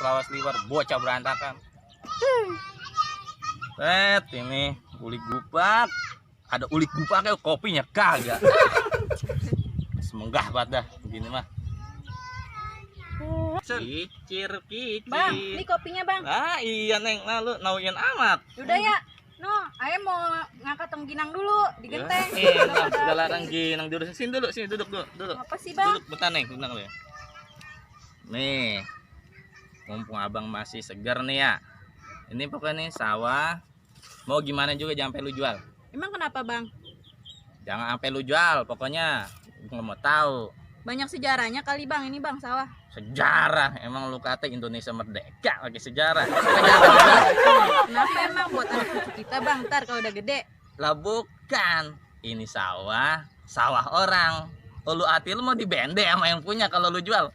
lawas liwar bocah berantakan. Ini uli gupak. Ada uli gupaknya, kopinya kagak. Semenggah pada begini mah. Kicir. Bang, ini kopinya bang. Ah iya neng, nah lu nauin amat. Udah ya, no, ayah mau ngangkat tengginang dulu, digenteng. Segala rengginang dulu, sini dulu, sini duduk dulu. Apa sih bang? Duduk bentar neng, tenang lu ya. Nih, mumpung abang masih segar nih ya. Ini pokoknya nih sawah. Mau gimana juga jangan sampai lu jual. Emang kenapa bang? Jangan sampai lu jual, pokoknya nggak mau tahu. Banyak sejarahnya kali bang ini bang sawah. Sejarah, emang lu kata Indonesia merdeka lagi sejarah. Kenapa emang buat anak cucu kita bang? Ntar kalau udah gede. Lah bukan, ini sawah orang. Lu hati lu mau dibende sama yang punya kalau lu jual.